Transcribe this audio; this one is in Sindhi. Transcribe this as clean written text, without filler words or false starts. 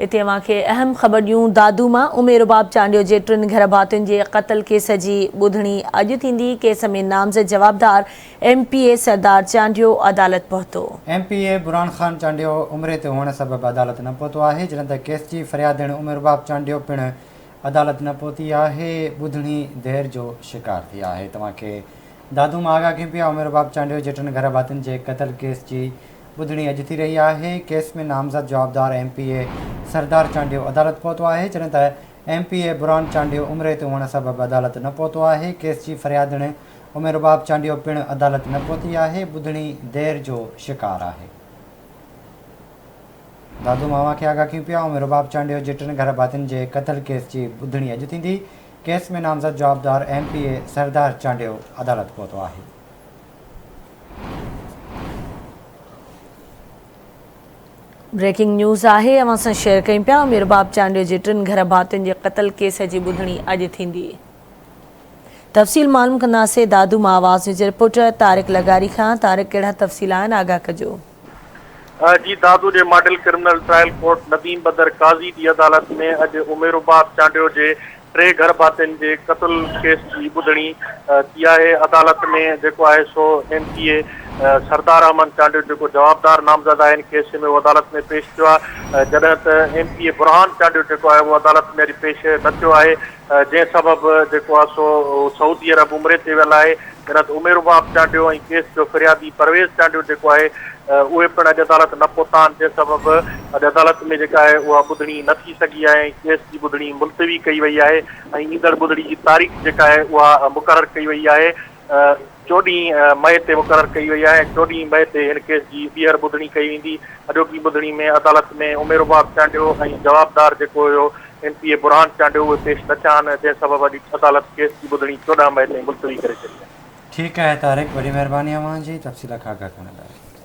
اتي اوهان کي اهم خبر ڏيون دادو مان امي رباب چانڊيو جي ٽن گهر ڀاتين جي قتل ڪيس جي ٻڌڻي اڄ ٿيندي، ڪيس ۾ نامزد جوابدار M P A Sardar Chandio عدالت پهتو. M P A Burhan Khan Chandio عمري تي هئڻ سبب عدالت نه پهتو آهي، جڏهن ته ڪيس جي فريادڻ ام رباب چانڊيو پڻ عدالت نه پهتي آهي، ٻڌڻي دير جو شڪار ٿي آهي. توهان کي دادو مان آگاهه ڪيون پيا ام رباب چانڊيو جي ٽن گهر ڀاتين جي قتل ڪيس جي ٻڌڻي اڄ ٿي رهي آهي، ڪيس ۾ نامزد جوابدار M P A Sardar Chandio عدالت پهتو آهي، جڏهن ته M P A Burhan Chandio عمري تي هئڻ سبب عدالت نه پهتو آهي، ڪيس جي فريادڻ ام رباب چانڊيو پڻ عدالت نه پهتي آهي، ٻڌڻي دير جو شڪار آهي. دادو مان اوهان کي آگاهه ڪيون پيا ام رباب چانڊيو جي ٽن گهر ڀاتين جي قتل ڪيس جي ٻڌڻي اڄ ٿيندي، ڪيس ۾ نامزد جوابدار M P A Sardar Chandio عدالت پهتو آهي. بريڪنگ نيوز آهي اوهان سان شيئر ڪيون پيا مير باب چانڊيو جي ٽن گهر ڀاتين جي قتل ڪيس جي ٻڌڻي اڄ ٿيندي تفصيل معلوم ڪنداسين دادو مان آواز نيوز جي رپورٽر طارق لغاري کان طارق ڪهڙا تفصيل آهن آگاهه ڪجو. جي دادو جي model criminal trial court Nadeem Badar Qazi جي عدالت ۾ اڄ عميرباب چانڊيو جي ٽي گهر ڀاتين جي قتل ڪيس جي ٻڌڻي ٿي آهي، عدالت ۾ جيڪو آهي سو M P A Sardar Ahmed Chandio جيڪو جوابدار نامزد آهي ان ڪيس ۾ اهو عدالت ۾ پيش ٿيو آهي جڏهن ته M P A Burhan Chandio جيڪو آهي اهو عدالت ۾ اڄ پيش نه ٿيو آهي جنهن سبب جيڪو آهي سو سعودي عرب عمري تي ويل آهي جڏهن ته عمير وهاب چانڊيو ۽ ڪيس جو فريادي پرويز چانڊيو جيڪو آهي اهي پڻ اڄ عدالت نه پهتا آهن جنهن سبب اڄ عدالت ۾ جيڪا آهي اها ٻڌڻي نه ٿي سگهي آهي ۽ ڪيس جي ٻڌڻي ملتوي ڪئي وئي آهي ۽ ايندڙ ٻڌڻي جي تاريخ جيڪا آهي اها مقرر ڪئي وئي آهي 14 مئي تي مقرر ڪئي وئي آهي ۽ 14 مئي تي هن ڪيس جي ٻيهر ٻڌڻي ڪئي ويندي اڄوڪي ٻڌڻي ۾ عدالت ۾ عمير وهاب چانڊيو ۽ جوابدار جيڪو هيو M P A Burhan Chandio اهي پيش نه ٿيا آهن جنهن سبب اڄ عدالت ڪيس جي ٻڌڻي 14 مئي تائين ملتوي ڪري ڇڏي آهي. ٺيڪ آهي طارق وڏي مهرباني اوهان جي تفصيل کان آگاهه ڪرڻ لاء.